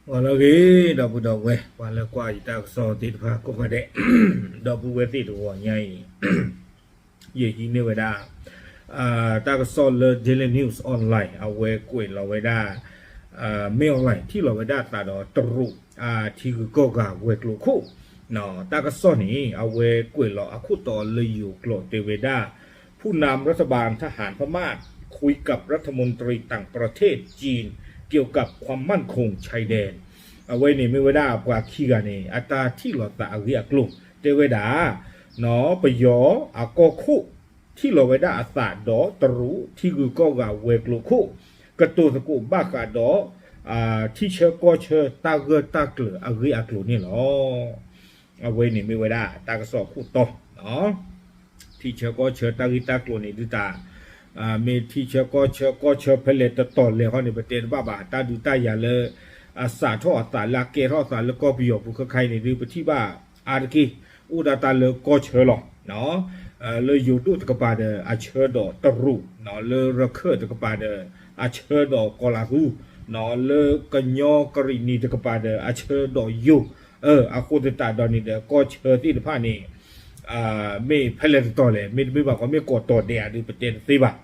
ဂီၤလၢအဂ့ၤ ဒီပုၢ်ဒီဝဲၢ် ပှၤလၢကွၢ်ယတၢ်ကစီၣ်သ့ၣ်တဖၣ်ကိးဂၤဒဲး, ဒီပုၢ်ဝဲၢ်သ့ၣ်တဂီၤညါအံၤ ယဟံးန့ၢ်ဝဲဒၣ် တၢ်ကစီၣ်လၢ Daily News Online အဝဲကွဲးလီၤဝဲဒၣ် မင်းအောင်လှိုင် ထံၣ်လီၤဝဲဒၣ်အသးဒီးတရူး ထံဂုၤကီၢ်ဂၤဝဲၤကျိၤခိၣ်, တၢ်ကစီၣ်န့ၣ် အဝဲကွဲးလီၤအခိၣ်တီလၢယိၤကျိာ်တဲဝဲဒၣ် ผู้นำรัฐบาลทหารพม่าคุยกับรัฐมนตรีต่างประเทศจีนเกี่ยวกับความมั่นคงชายแดน အဝဲန့ၣ်မ့ၢ်ဝဲဒၣ်ပှၤခံဂၤန့ၣ် အတၢ်ထံၣ်လိာ်သးအဂ့ၢ်အကျိၤ တဲဝဲဒၣ် ပယီၤအကီၢ်ခိၣ် ထံၣ်လီၤဝဲဒၣ်အသးဒီးတရူး ထံဂုၤကီၢ်ဂၤဝဲၤကျိၤခိၣ် ကတိၤသကိးဘၣ်ဃးဒီး ထံဆၢကီၢ်ဆၢတၢ်ဂၢၢ်တၢ်ကျၢၤအဂ့ၢ်အကျိၤန့ၣ်လီၤ. အဝဲန့ၣ်မ့ၢ်ဝဲဒၣ်တၢ်ကစီၣ်အခိၣ်တီ ထံဆၢကီၢ်ဆၢတၢ်ဂ့ၢ်တၢ်ကျိၤန့ၣ်ဒုးတၢ် မ့ၢ်ထံဆၢကီၢ်ဆၢ ကီၢ်ဆၢဖဲလဲၣ်တတီၤလဲၣ်ဃီန့ၣ် ပတဲတဘၣ်ဘၣ် တၢ်ဒုးတၢ်ယၤလၢ အစးထီၣ်အသးလၢအကဲထီၣ်အသးလၢကီၢ်ပယီၤပူၤခဲခါအံၤန့ၣ်ဒုး ပထံၣ်ဘၣ်အါတက့ၢ် အိၣ်ဒၣ်တၢ်လၢကီၢ်ဆၢလီၤ. လၢယိၤဒိၣ်တကပၤဒီးအဆၢဒီးတရူး, လၢရခၢၣ်တကပၤဒီးအဆၢဒီးကီၤလၤသူ, လၢကညီကရံၣ်နံၤတကပၤဒီးအဆၢဒီးယိၤ, အဃိသတးဒီးန့ၣ်ဒီးကီၢ်ဆၢသ့ၣ်တဖၣ်န့ၣ် မ့ၢ်ဖဲလဲၣ်တတီၤလဲၣ် မ့တမ့ၢ်ဘၣ်ကီး မ့ၢ်ကိးတီၤဒဲးဧါဒုး ပတဲတသ့ဘၣ်.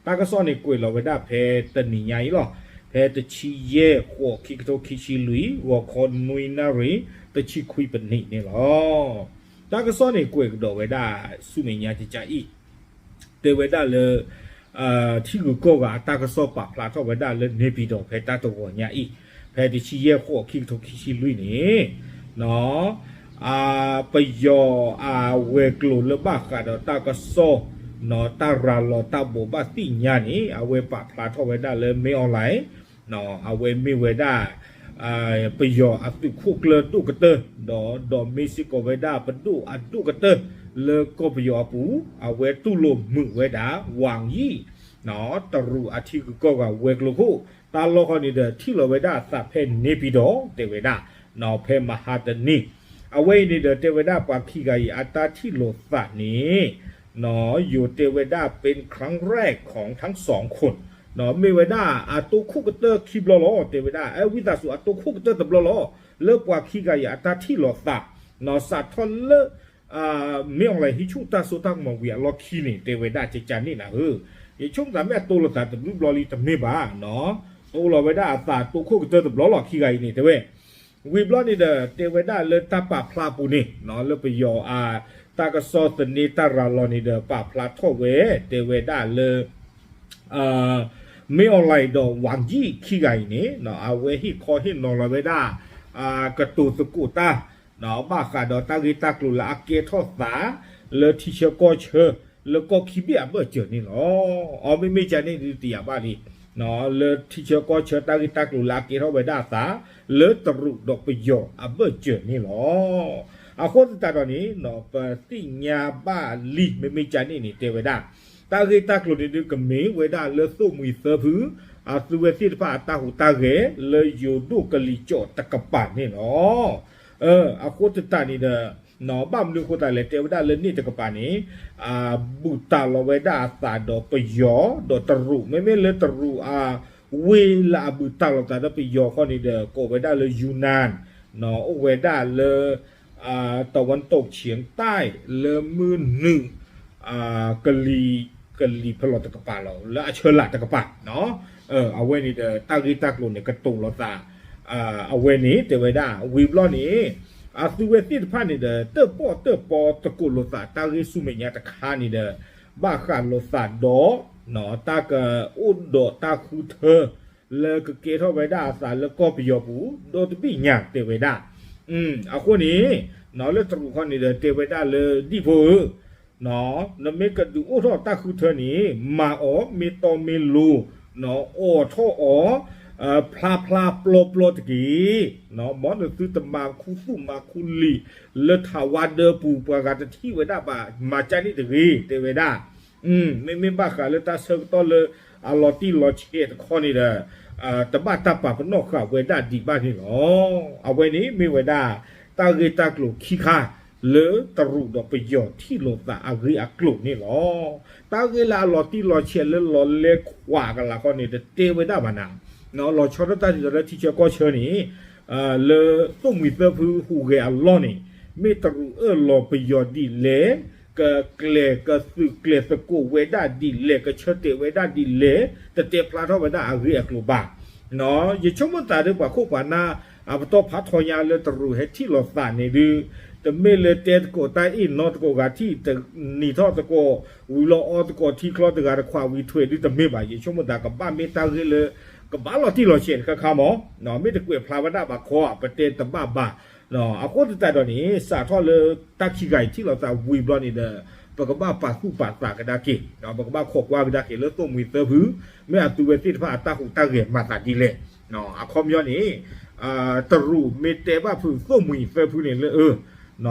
တၢ်ကစီၣ်န့ၣ်ကွဲးလီၤဝဲဒၣ်ဖဲတနံၤညါအံၤလီၤ. ဖဲတဆံယဲၢ်ဃိးခံကထိခံဆံလွံၢ် ဂီၤခီနွံနၣ်ရံၣ် တဆံခွံပနံးန့ၣ်လီၤ. တၢ်ကစီၣ်န့ၣ်ကွဲးကဒီးဝဲဒၣ်ဆူမဲာ်ညါကကါအံၤ တဲဝဲဒၣ်လၢ ထံဂုၤကီၢ်ဂၤအတၢ်ကစီၣ်ပာ်ဖျါထီၣ်ဝဲဒၣ်လၢန့ၣ်ပၠံၤတီၤဖဲတၢ်တဂီၤညါအံၤ ဖဲတဆံယဲၢ်ဃိးခံကထိခံဆံလွံၢ်န့ၣ် ပယီၤအဝဲၤကျိၤလၢဘၣ်ဃးဒီးတၢ်ကစီၣ် တၢ်ရၤလီၤတၢ်ဘိးဘၣ်သ့ၣ်ညါန့ၣ် အဝဲပာ်ဖျါထီၣ်ဝဲဒၣ်လၢ မင်းအောင်လှိုင် အဝဲမ့ၢ်ဝဲဒၣ် ပယီၤအသုးခိၣ်ကျၢၢ်ဒိၣ်ကတၢၢ် ဒီး ဒီးမ့ၢ်စ့ၢ်ကီးဝဲဒၣ်ပဒိၣ်အဒိၣ်ကတၢၢ် လၢကီၢ်ပယီၤအပူၤ အဝဲတူၢ်လိာ်မုာ်ဝဲဒၣ် ဝၤယံၣ် တရူးအထံဂုၤကီၢ်ဂၤဝဲၤကျိၤခိၣ် တၢ်လီၢ်ဃီန့ၣ်ဒီး ထံၣ်လီၤဝဲဒၣ်အသးဖဲန့ၣ်ပၠံၤတီၤ တဲဝဲဒၣ် ဖဲမဟါတနံၤ အဝဲအံၤန့ၣ်ဒီးတဲဝဲဒၣ်ပှၤခံဂၤအံၤ အတၢ်ထံၣ်လိာ်သးန့ၣ် ယိၤတဲဝဲဒၣ် เป็นครั้งแรกของทั้งสองคน မ့ၢ်ဝဲဒၣ်အတိခိၣ်ကတၢၢ်ခံဘျီလီၤ တဲဝဲဒၣ် ဝံသးစူၤအတိခိၣ်ကတၢၢ်တဘျီလီၤ လၢပှၤခံဂၤအံၤအတၢ်ထံၣ်လိာ်သး စးထီၣ်လၢ မင်းအောင်လှိုင် ဟံးဆူၣ်တၢ်စိတၢ်ကမီၤဝံၤအလီၢ်ခံန့ၣ် တဲဝဲဒၣ်ကကါန့ၣ်နၤဧၢ, ယဆိကမိၣ်သးမ့ၢ်အတိလိာ်သးတဘျုးဘျီလံတမ့ၢ်ဘၣ်, တိလိာ်ဝဲဒၣ်အသးတိခိၣ်ကတၢၢ်တဘျီလီၤ ခံဂၤအံၤန့ၣ် တဲဝဲ ဝံၤဘျီန့ၣ်ဒီး တဲဝဲဒၣ်လၢတၢ်ပာ်ဖျါအပူၤန့ၣ် လၢပယီၤအတၢ်ကစီၣ်သန့တၢ်ရၤလီၤန့ၣ်ဒီး ပာ်ဖျါထီၣ်ဝဲ တဲဝဲဒၣ်လၢ မင်းအောင်လှိုင် ဒီး ဝၤယံၣ် ခံဂၤအံၤန့ၣ် အဝဲဟ့ၣ်ခီဟ့ၣ်နီၤလီၤဝဲဒၣ် ကတိၤသကိးတၢ် ဘၣ်ဃးဒီးတၢ်ဂ့ၢ်တၢ်ကျိၤလၢအကဲထီၣ်သး လၢထံဆၢကီၢ်ဆၢ လၢကီၢ်ခံဘ့ၣ်အဘၢၣ်စၢၤန့ၣ်လီၤ. အီ မ့မ့ၢ်ကန့ၣ်ဒုးတယာ်ဘၣ်လံ လၢထံဆၢကီၢ်ဆၢတၢ်ဂ့ၢ်တၢ်ကျိၤလၢအကဲထီၣ်ဝဲဒၣ်အသး လၢတရူးဒီးပယီၤအဘၢၣ်စၢၤန့ၣ်လီၤ. အဃိသတးဒီးန့ၣ် ပသ့ၣ်ညါဘၣ်လံ မ့မ့ၢ်ကန့ၣ်န့ၣ် တဲဝဲဒၣ် တၢ်ဂ့ၢ်တၢ်ကျိၤန့ၣ်ဒုးကမ့ၢ်ဝဲဒၣ်လၢသိၣ်မှံၤသၢဖု အသုဝဲသ့ၣ်တဖၣ်အတၢ်ဟူးတၢ်ဂဲၤ လၢယိၤဒိၣ်ကလံၤစိးတကပၤန့ၣ်လီၤ. အဃိသတးန့ၣ်ဒီး ဘၣ်မနုၤအဃိသတးလဲၣ် တဲဝဲဒၣ်လၢန့ၣ်တကပၤန့ၣ် ဘုၣ်တၢ်လီၤဝဲဒၣ်အသးဒီးပယီၤ ဒီးတရူး မ့မ့ၢ်လၢတရူးအ ဝ့ၢ်လၢအဘုၣ်တၢ်လီၤသးဒီးပယီၤဃီန့ၣ်ဒီး ကိးဝဲဒၣ်လၢ ယူနန် အိၣ်ဝဲဒၣ်လၢ တဝၢၣ်တိၣ်ဆံတၢ် လၢမုၢ်နုာ် ကလံၤ ကလံၤဖဲလဲၣ်တကပၤလီၤ လၢအဆၢလၢ်တကပၤ အဝဲန့ၣ်ဒီး တၢ်ဂ့ၢ်တၢ်ကျိၤန့ၣ် ကတိၤလိာ်သး အဝဲန့ၣ် တဲဝဲဒၣ် ဝံၤဘျီန့ၣ် အသုဝဲသ့ၣ်တဖၣ်န့ၣ်ဒီး တၢၣ်ပီၣ်တၢၣ်ပီသကိးလိာ်သး တၢ်ဂ့ၢ်ဆူမဲာ်ညါတခါန့ၣ်ဒီး ဘၣ်ဃးလိာ်သးဒီး တၢ်ကအိၣ်ဒီးတၢ်ဃုထၢ လၢကကဲထီၣ်ဝဲဒၣ်အသးလၢကီၢ်ပယီၤပူၤ ဒီတဘ့ၣ်ညါတဲဝဲဒၣ်. အဃိန့ၣ် လၢတရူးခီန့ၣ်ဒီး တဲဝဲဒၣ်လၢဒံၣ်ဖိဧၢ နမ့ၢ်ကဒုးအိၣ်ထီၣ်တၢ်ဃုထၢန့ၣ် မၤအီၤမ့ၢ်တီမ့ၢ်လိၤ အိးထီၣ်အီၤ ဖျါဖျါပျီပျီတက့ၢ်. မ်နသုတမၤခူသူၣ်မၤခူလံာ် လၢထးဝါဒၢပူၤ ပှၤဂၤတထံၣ်ဝဲဒၣ်ဘၣ် မၤကန့ၣ်တဂ့ၤ တဲဝဲဒၣ်. မ့မ့ၢ်ဘၣ်ဃးလၢတၢ်ဆၢကတီၢ်လၢအလီၤတံၢ်လီၤဆဲးတခီန့ၣ်ဒီး တဘၣ်တၢ်ပာ်ပနီၣ်ဃာ်ဝဲဒၣ်ဒံးဘၣ်န့ၣ်လီၤ. အဝဲန့ၣ်မ့ၢ်ဝဲဒၣ် တၢ်ဂ့ၢ်တၢ်ကျိၤခံခါ လၢတရူးဒီးပယီၤထံၣ်လိာ်သးအဂ့ၢ်အကျိၤန့ၣ်လီၤ. တၢ်ဂ့ၢ်လၢအလီၤတံၢ်လီၤဆဲးလၢလီၤလဲကွၢ်ကလာ်ခီန့ၣ် တတဲဝဲဒၣ်ဘၣ်နၤ, လီၤဆီဒၣ်တၢ်ဒ်သိးလၢထံဆၢကီၢ်ဆၢန့ၣ် လၢသိၣ်မှံၤသၢဖုဟူးဂဲၤအလီၢ်န့ၣ် မ့ၢ်တရူးအၢၣ်လီၤပယီၤဒ်လဲၣ်, ကကျဲၤကသုးကျဲၤသကိးဝဲဒၣ်ဒ်လဲၣ်, ကဆၢတဲာ်ဝဲဒၣ်ဒ်လဲၣ်, တတဲဖျါထီၣ်ဝဲဒၣ်အဂ့ၢ်အကျိၤဘၣ်. ယဆိကမိၣ်သးဒီးပှၤခိၣ်ပှၤနၢ် အပတီၢ်ဖးထီညါလၢတရူးဟဲထံၣ်လိာ်သးန့ၣ်ဒုး တမ့ၢ်လၢတဲသကိးတၢ်အ့ၣ်နီတကိးဂၤထံၣ် တနံၤထီၣ်သကိး ဝံၤလီၤအီသကိးထံချီတဂၤတခွးဝံၤထွဲးဒုးတမ့ၢ်ဘၣ်. ယဆိကမိၣ်သးကဘၣ်မ့ၢ်တၢ်ဂ့ၢ်လၢ ကဘၣ်လီၤတံၢ်လီၤဆဲးတခါခါမး, မ့ၢ်တကွဲးဖျါဝဲဒၣ်ဘၣ်ခီ ပတဲတဘၣ်ဘၣ်. အဃိသတးဒီးန့ၣ် စးထီၣ်လၢတၢ်ခံဂၤအံၤထံၣ်လိာ်သးဝံၤဘျီန့ၣ်ဒီး ပကဘၣ်ပာ်သူၣ်ပာ်သးကဒါက့ၤ, ပကဘၣ်ခိးကွၢ်ကဒါက့ၤလၢသိၣ်မှံၤသၢဖု မ့ၢ်အသုဝဲသ့ၣ်တဖၣ်အတၢ်ဟူးတၢ်ဂဲၤမၤသးဒ်လဲၣ်. အခီပညီန့ၣ် တရူးမ့ၢ်တဲဘၣ်ဖုးသိၣ်မှံၤသၢဖုန့ၣ်လၢ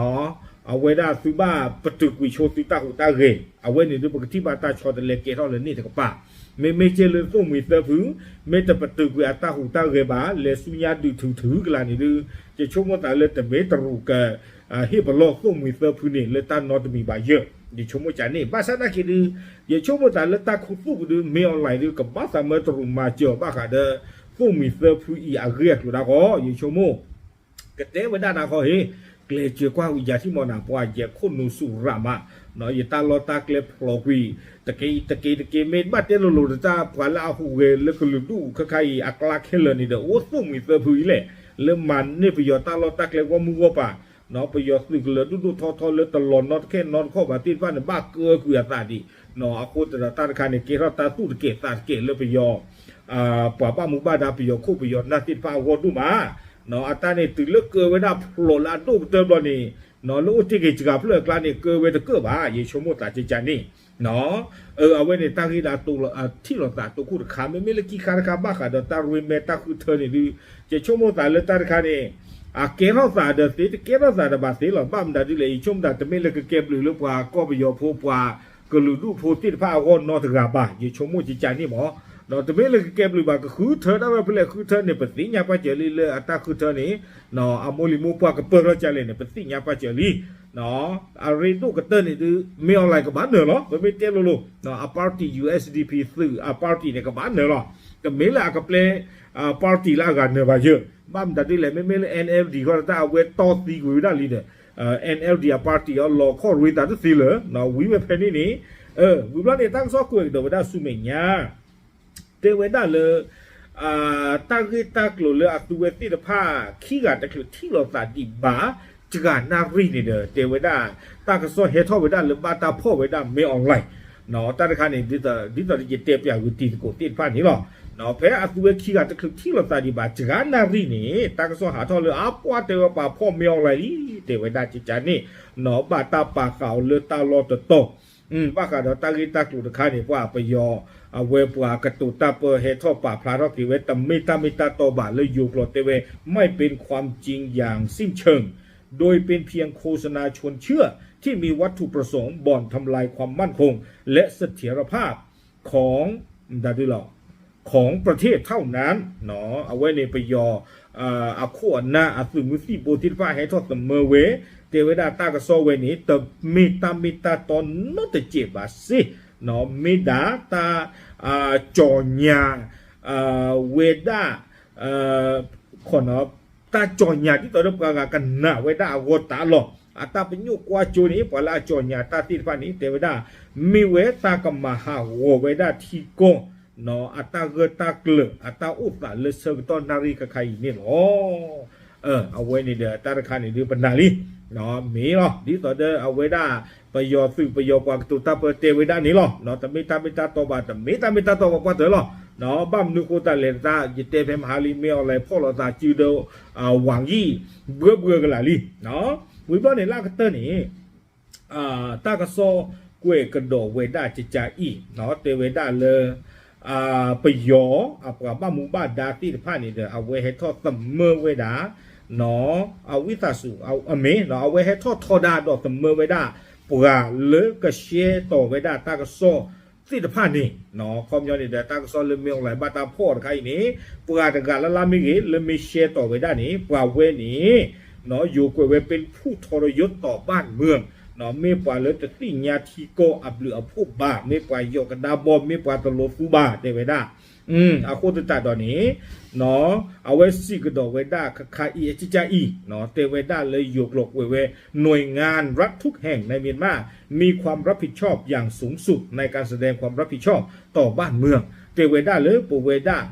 အဝဲဒၣ်သုဘၣ်ပတုာ်ကွံာ်ဆိသုတၢ်ဟူးတၢ်ဂဲၤ အဝဲန့ၣ်ဒုးပကထံၣ်ဘၣ်တၢ်ဆီတလဲကဲထီၣ်လၢန့ၣ်တကပၤ. မ့မ့ၢ်ကဲလၢသိၣ်မှံၤသၢဖု မ့ၢ်တပတုာ်ကွံာ်အတၢ်ဟူးတၢ်ဂဲၤဘၣ် လဲၤဆူညါဒုးထုးထုးကလာ်န့ၣ်ဒုး ယဆိကမိၣ်သးလၢတမ့ၢ်တရူးက ဟ့ၣ်ပလီၢ်သိၣ်မှံၤသၢဖုန့ၣ် လၢတၢ်နီတမံၤဘၣ်ယဲၢ်, ယဆိကမိၣ်ကန့ၣ် ဘၣ်ဆၣ်သနာ်က့ဒုး ယဆိကမိၣ်သးလၢတၢ်ခူသူၣ်ကဒုး မ့ၢ်အီၤလဲၣ်ဒုး ကဘၣ်သးမၢတရူးမၤစၢၤဘၣ်ဃးဒီး သိၣ်မှံၤသၢဖုအံၤအဂ့ၢ်အကျိၤဒၣ်ဃီ ယဆိကမိၣ် ကတဲဝဲဒၣ်နၤဃီဟ့ၣ် ကျဲးစၢးကွၢ်ဝံၤယၤထံၣ်မီၢ်နၤ ပှၤယဲၢ်ခိၣ်နူာ်ဆူၣ်ရၣ်မး, ယတၢ်လီၢ်တၢ်ကျဲဖျိးကွံာ် တက့တက့တက့ မ့ၢ်ဘၣ်တဲလိၤလိၤဒီးတၢ်ပှၤလၢအဟူးဂဲၤလၢကလုာ်ဒူၣ်ခဲခါအံၤ အကျါခဲလၢာ်န့ၣ်ဒီး အိၣ်သိၣ်မှံၤသၢဖုအံၤလဲၣ် လၢမၤန့ၢ်ပယီၤတၢ်လီၢ်တၢ်ကျဲဂီၢ်မုၢ်ဂီၢ်ပၤ ပယီၤသုးကလၢၤဒိၣ်ဒိၣ်ထီထီလၢတလီၤနီတခဲနီတခီၣ်ဘၣ်သ့ၣ်တဖၣ်န့ၣ် ဘၣ်ကၢကွံာ်အသးဒံး, အဃိသတးဒီးတၢ်တခါန့ၣ် ကဲထီၣ်တၢ်သူၣ်တကဲးသးတကဲးလၢပယီၤ ပှၤဘၣ်မူဘၣ်ဒါပယီၤခိၣ်ပယီၤနၢ်သ့ၣ်တဖၣ်အဂီၢ်ဒိၣ်မး, အတၢ်န့ၣ်တုၤလၢကၢဝဲဒၣ်ဖျိးလၢအဒိၣ်ကတၢၢ်ဘျီန့ၣ် လၢအိၣ်တ့ၢ်က့ၤစှၤဖျၢၣ်အကျါန့ၣ် ကၢဝဲတကၢၢ်ဘၣ် ယဆိကမိၣ်သးကကန့ၣ် အဝဲန့ၣ်တၢ်ဂ့ၢ်လၢအထံၣ်လိာ်သးတိခိၣ်တခါ မ့မ့ၢ်လၢခံခါတခါဘၣ်ဃးဒီးတၢ်ရ့မဲတၢ်ဃုထၢန့ၣ်ဒုး ယဆိကမိၣ်သးလၢတၢ်တခါန့ၣ် အကဲထီၣ်သးဒီးသ့ တကဲထီၣ်သးဒီးဘၣ်သ့လီၤ. ဘၣ်မနုၤဒ်လဲၣ် ယဆိကမိၣ်သးတမ့ၢ်လၢကကဲဘျုးလၢပှၤကီၢ်ပယီၤဖိ ပှၤကလုာ်ဒူၣ်ဖိသ့ၣ်တဖၣ်အဂီၢ်နီတဂၤဘၣ် ယဆိကမိၣ်ကကန့ၣ်မး, ဒီးတမ့ၢ်လၢကကဲဘျုးဘၣ် ကဃုထၢဒၣ်ဝဲဖဲလဲၣ်ဃုထၢန့ၣ် ပသ့ၣ်ညါပာ်စၢၤလံလၢအတၢ်ဃုထၢန့ၣ် အမိၢ်လံၤမိၢ်ပှၢ်ကပၢၢ်ထီၣ်ကလဲၣ်န့ၣ် ပသ့ၣ်ညါပာ်စၢၤလံ အရ့ဒိၣ်ကတၢၢ်န့ၣ်ဒုး မ့ၢ်အီၤလဲၣ်ကဘၣ်နၢၤလီၤ. ပမ့ၢ်တဲလိၤလိၤ အ party USDP သုးအ party န့ၣ် ကဘၣ်နၢၤလီၤ. တမ့ၢ်လၢအကပျဲ party လၢအဂၤနၢၤဘၣ်ယဲၢ် ဘၣ်မနုၤဒ်လဲၣ် မ့မ့ၢ်လၢ NLD ဃီတၢ်အဝဲတီသံကွံာ်ဝဲဒၣ်လံဒီး NLD အ party အလီၤခီၣ်ရ့သးတသ့လၢၤ ဝံၤဝဲဖဲန့ၣ်န့ၣ် ဝံၤဘျီန့ၣ် တၢ်ကစီၣ်ကွဲးကဒီးဝဲဒၣ်ဆူမဲာ်ညါ တဲဝဲဒၣ်လၢ တၢ်ဂ့ၢ်တၢ်ကျိၤလၢအသုဝဲသ့ၣ်တဖၣ် ခံဂၤတချုးထံၣ်လိာ်သးဒံးဘၣ် စှၤနၣ်ရံၣ်န့ၣ်ဒီး တဲဝဲဒၣ် တၢ်ကစီၣ်ဟဲထီၣ်ဝဲဒၣ်လၢဘၣ်တၢ်ဖီၣ်ဝဲဒၣ် မ့ၢ်အီၤလဲၣ် တၢ်တခါန့ၣ် ဒ်သိးယတဲပျးဂုာ်တံၤသကိးသ့ၣ်တဖၣ်န့ၣ်လီၤ. ဖဲအသုဝဲခံဂၤတချုးထံၣ်လိာ်သးဒံးဘၣ် စှၤနၣ်ရံၣ်န့ၣ် တၢ်ကစီၣ်ဟးထီၣ်လၢအပှၢ်တဲဝဲပှၤဖီၣ်မ့ၢ်အီၤလဲၣ်လံ တဲဝဲဒၣ်ကကန့ၣ် ဘၣ်တၢ်ပာ်ဃာ်အီၤလၢတၢ်လီၢ်တတီၤ ဘၣ်ဃးဒီးတၢ်ဂ့ၢ်တၢ်ကျိၤတခါန့ၣ် ပှၤပယီၤ အဝဲပှၤကတိၤတၢ်ပၢဟဲထီၣ်ပာ်ဖျါထီၣ်က့ၤဝဲ တမ့ၢ်တၢ်မ့ၢ်တၢ်တီဘၣ် လၢယိၤကျိာ်တဲဝဲ ไม่เป็นความจริงอย่างสิ้นเชิง โดยเป็นเพียงโฆษณาชวนเชื่อที่มีวัตถุประสงค์บ่อนทำลายความมั่นคงและเสถียรภาพของ ของประเทศเท่านั้น အဝဲန့ၣ်ပယီၤ အခိၣ်အနၢ်အသုးမုၢ်သံၣ်ဘိသ့ၣ်တဖၣ်ဟဲထီၣ်သမၢဝဲ တဲဝဲဒၣ်တၢ်ကစီၣ်ဝဲန့ၣ် တမ့ၢ်တၢ်မ့ၢ်တၢ်တီနီတစဲးဘၣ်စ့ၢ် မ့ၢ်ဒၣ်တၢ် ကၠီၣ်ညါ ဝဲဒၣ် တၢ်ကၠီၣ်ညါဒ်သိးဒီးပှၤဂၤကနၣ်ဝဲဒၣ်အဂီၢ်တၢ်လီၢ် အတၢ်ပညိၣ်ကွၢ်စိန့ၣ် ပှၤလၢအကၠီၣ်ညါတၢ်သ့ၣ်တဖၣ်န့ၣ် တဲဝဲဒၣ် မ့ၢ်ဝဲတၢ်ကမၤဟးဂီၤဝဲဒၣ်ထံကီၢ် အတၢ်ဂၢၢ်တၢ်ကျၢၤ အတၢ်အိၣ်သးလၢဆၢကတီၢ်နၣ်ရံၣ်ခဲခါအံၤန့ၣ်လီၤ. အဝဲန့ၣ်ဒီးတၢ်တခါန့ၣ်ဒုးပနာ်လံ မ့ၢ်လီၤ ဒ်သိးဒီးအဝဲဒၣ် ပယီၤသုးပယီၤပှၤကတိၤတၢ်ပၢတဲဝဲဒၣ်န့ၣ်လီၤ. တမ့ၢ်တၢ်မ့ၢ်တၢ်တီဘၣ် တမ့ၢ်တၢ်မ့ၢ်တၢ်တီဘၣ်ပှၢ်တၢၢ်လီၤ. ဘၣ်မနုၤဃိတၢ်လဲၣ်တၢ် ယတဲဖဲမဟါလံ မ့ၢ်အီၤလဲၣ်ဖီၣ်လိာ်သးစုဒီး ဝၤဂံၢ် ဘှၢဘှၢကလာ်လံ ဝံၤဘျီန့ၣ်လၢအကတၢၢ်န့ၣ် တၢ်ကစီၣ်ကွဲးကဒီးဝဲဒၣ်ကကအံၤ တဲဝဲဒၣ်လၢ ပယီၤအပှၤဘၣ်မူဘၣ်ဒါသ့ၣ်တဖၣ်န့ၣ်ဒီး အဝဲဟဲထီၣ်သမၢဝဲဒၣ် အဝံသးစူၤ အမ့ၢ် အဝဲဟဲထီၣ်ထီဒါဒီးသမၢဝဲဒၣ် ပှၤလၢကရှဲတီၤဝဲဒၣ်တၢ်ကစီၣ်သ့ၣ်တဖၣ်န့ၣ် ခီပညီန့ၣ်ဒီး တၢ်ကစီၣ်လၢမ့ၢ်အီၤလဲၣ်ဘၣ်တၢ်ဖီၣ်တခါအံၤန့ၣ် ပှၤတဂၤလၢ်လၢ်မ့ၢ်ဂ့ၤ လၢမ့ၢ်ရှဲတီၤဝဲဒၣ်န့ၣ် ပှၤဝဲန့ၣ် ယိၤကွဲးဝဲ เป็นผู้ทรยศต่อบ้านเมือง မ့ၢ်ပှၤလၢတသ့ၣ်ညါထံကီၢ်အဘျုးအဖှိၣ်ဘၣ်, မ့ၢ်ပှၤယီၤကဒါဘီ, မ့ၢ်ပှၤတလိသူဘၣ် တဲဝဲဒၣ်. အဃိသတးဒီးန့ၣ် အဝဲစံးကဒီးဝဲဒၣ်ခါခါအံၤ အကကါအံၤ တဲဝဲဒၣ်လၢယိၤကျိာ်ကွဲးဝဲ หน่วยงานรัฐทุกแห่งในเมียนมามีความรับผิดชอบอย่างสูงสุดในการแสดงความรับผิดชอบต่อบ้านเมือง တဲဝဲဒၣ်လၢပဝဲဒၣ်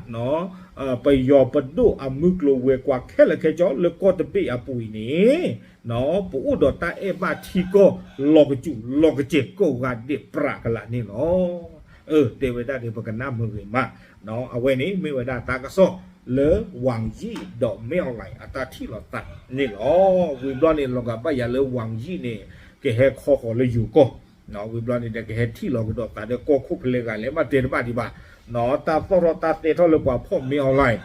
ပယီၤပဒိၣ်အမုၢ်ကျိၤဝဲၤကွာ်ခဲလၢာ်ခဲဆ့လၢကီၢ်တဘ့ၣ်အပူၤအံၤန့ၣ် ပအိၣ်ဒီးတၢ်အဲၣ်ဘၣ်ထံကီၢ်လီၤကစူၤလီၤကစဲၤကိးဂၤဒဲးပြးကလာ်န့ၣ်လီၤ. တဲဝဲဒၣ်ဒီးပကနၣ်မုာ်ဂ့ၤမး, အဝဲန့ၣ်မ့ၢ်ဝဲဒၣ်တၢ်ကစီၣ်လၢ ဝၤယံၣ်ဒီးမ့ၢ်အီၣ်လဲၣ်အတၢ်ထံၣ်လိာ်သးန့ၣ်လီၤ. ဝံၤဘျီန့ၣ် လီၤဂာ်ဘၣ်ယၤလၢ ဝၤယံၣ်န့ၣ် ကဟဲခီဃီၤလၢယိၤကီၢ် ဝံၤဘျီန့ၣ်ဒီး ကဟဲထံၣ်လီၤကဒီးသးဒီးကီၢ်ခိၣ်ဖဲလဲၣ်ဂၤလဲၣ် မ့ၢ်တဲတဘၣ်ဒံးဘၣ်, တၢ်သီၣ်ထီၣ်တၢ်သဲထီၣ်လၢပှၤဖီၣ်မ့ၢ်အီၣ်လဲၣ်,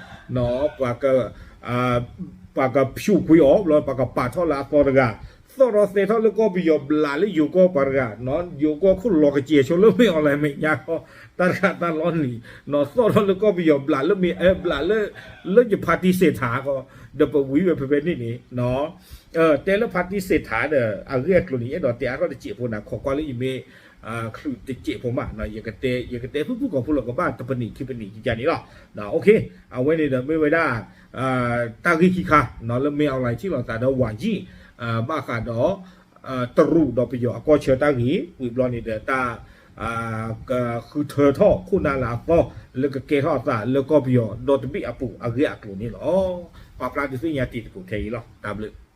ပှၤက ပှၤကဖၠူးကွံာ်အီၤ ဘျီပှၤကပာ်ထီၣ်လၢအသီတဂၤ, သီၣ်ထီၣ်သဲထီၣ်လၢကီၢ်ပယီၤဘျးလၢယိၤကီၢ်ပှၤတဂၤ, ယိၤကီၢ်ခိၣ်လီၤကစဲၤဆိလၢမ့ၢ်အီၣ်လဲၣ်မဲာ်ညါဃီ, တၢ်တဂၤတၢ်လီၢ်နံၤ, သီၣ်ထီၣ်လၢကီၢ်ပယီၤဘျးလၢမ့ၢ်ဘျးလၢ လၢယဖါတံၢ်စဲးထးဃီ, ဒီးပဝံဝဲဖဲဖဲန့ၣ်န့ၣ် တဲလၢဖါတံၢ်စဲးထးဒီး အဂ့ၢ်အကျိၤန့ၣ် ယအဲၣ်ဒိးတဲအါထီၣ်တစဲးဖိန့ၣ် ခိးကွၢ်လၢယမ့ၢ် ချုးတစဲးဖိမး, ယကတဲသူၣ်ခုသးခုလီၤ ကဘၣ်တပနံၣ်ခံပနံၣ်ကကါန့ၣ်လီၤ. အဝဲန့ၣ်ဒီးမ့ၢ်ဝဲဒၣ် တၢ်ဂ့ၢ်ခံခါ လၢမ့ၢ်အီၣ်လဲၣ်ထံၣ်လိာ်သးဒီးဝၤယံၣ် ဘၣ်ဃးဒီး တရူးဒီးပယီၤအကီၢ်ဆၢတၢ်ဂ့ၢ် ဝံၤဘျီန့ၣ်ဒီးတၢ် ကဃုထၢထီၣ်ခိၣ်နၢ်လၢအသီ လၢကကဲထီၣ်အသးလၢကီၢ်ပယီၤဒီတဘ့ၣ်အပူၤအဂ့ၢ်အကျိၤန့ၣ်လီၤ. ပာ်ဖျါဒုးသ့ၣ်ညါတံၤသကိးခဲအံၤလီၤ. တၢ်ဘျုး